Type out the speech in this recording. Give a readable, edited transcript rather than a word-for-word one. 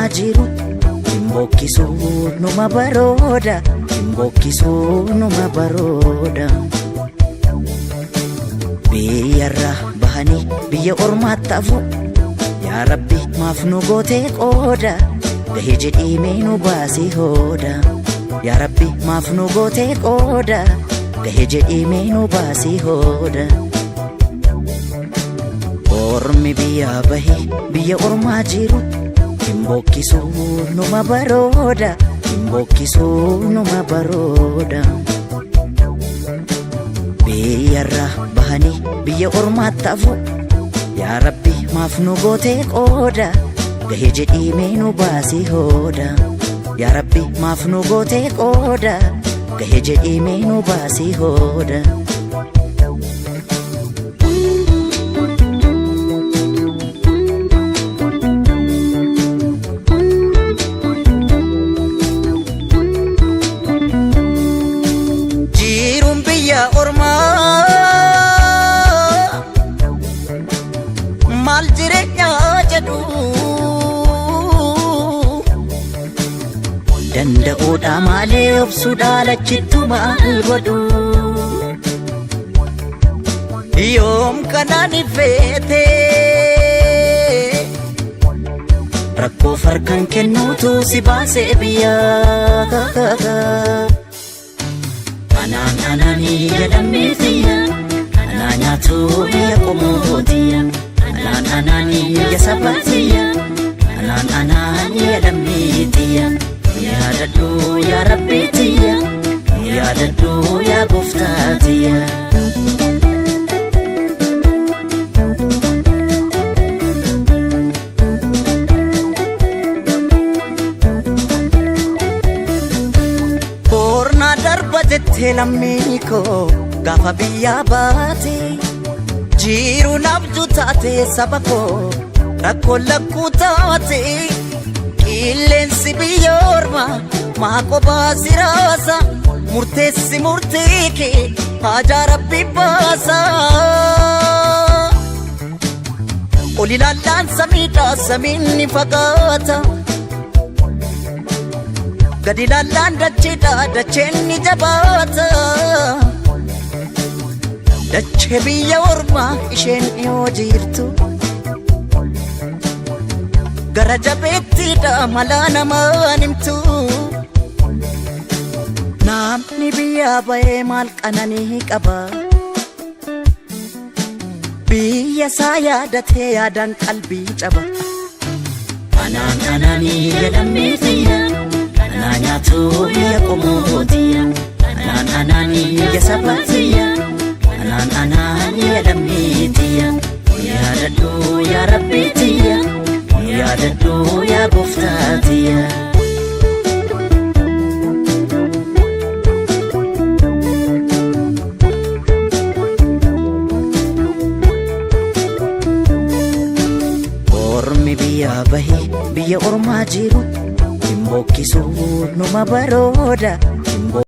ormaa jiru hin bokkisuu numa barooda, hin bokkisuu numa barooda. Biyyarraa bahanii biyya ormaatti hafu, yaa Rabbi maaf nu gootee qooda, gahee jedhii mee nu baasii hooda. Yaa Rabbi maaf nu gootee qooda, gahee jedhii mee nu baasii hooda. Ormi biyyaa bahee biyya ormaa jiru hin bokkisuu numa barooda, hin bokkisuu numa barooda. Biyyarraa bahanii biyya ormaatti hafu, yaa Rabbi maaf nu gootee qooda, gahee jedhii mee nu baasii hooda. Yaa Rabbi maaf nu gootee qooda, gahee jedhii mee nu baasii hooda. Jiruun biyya ormaa maal jireenya jedhu, danda'uudha malee obsuudha lachittu maal godhu. Yoom kanaan ifeete rakkoo farkan kennuutu si baasee biyyaa. Anaan anaanii jedhamee tiyya, anaa nyaatu biyya qomoo tiyya. Anaan anaanii ya saba tiyya, anaan anaanii jedhamee tiyya. Yaadadhu yaa Rabbi tiyya, yaadadhu yaa gooftaa tiyya. Boornaa darba jettee lammii koo gaafa biyyaa baate, jiruun abjuu taate, saba koo rakkoo lakkuu taate. Qilleensi biyya ormaa maa qophaa si raasa? Murteessi murtii kee haajaa Rabbi baasa. Ol ilaallaan samiidha, samiin ni fagaata. Gadi ilaallaan dacheedha, dacheen ni jabaata. Dachee biyya ormaa isheen dhiyoo jirtu, gara jabeettiidha malaa namaan himtu. Namni biyyaa ba'ee maal qananii qaba? Biyya isaa yaadatee yaadaan qalbii caba. Anaan anaanii jedhamee tiyya, anaa nyaatu biyya qomoo tiyya. Anaan anaanii ya saba tiyya, anaan anaanii jedhamee tiyya. Yaadadhu yaa Rabbi tiyya, yaadadhu yaa gooftaa tiyya. Ormi biyyaa bahee biyya ormaa jiru hin bokkisuu numa barooda. Hin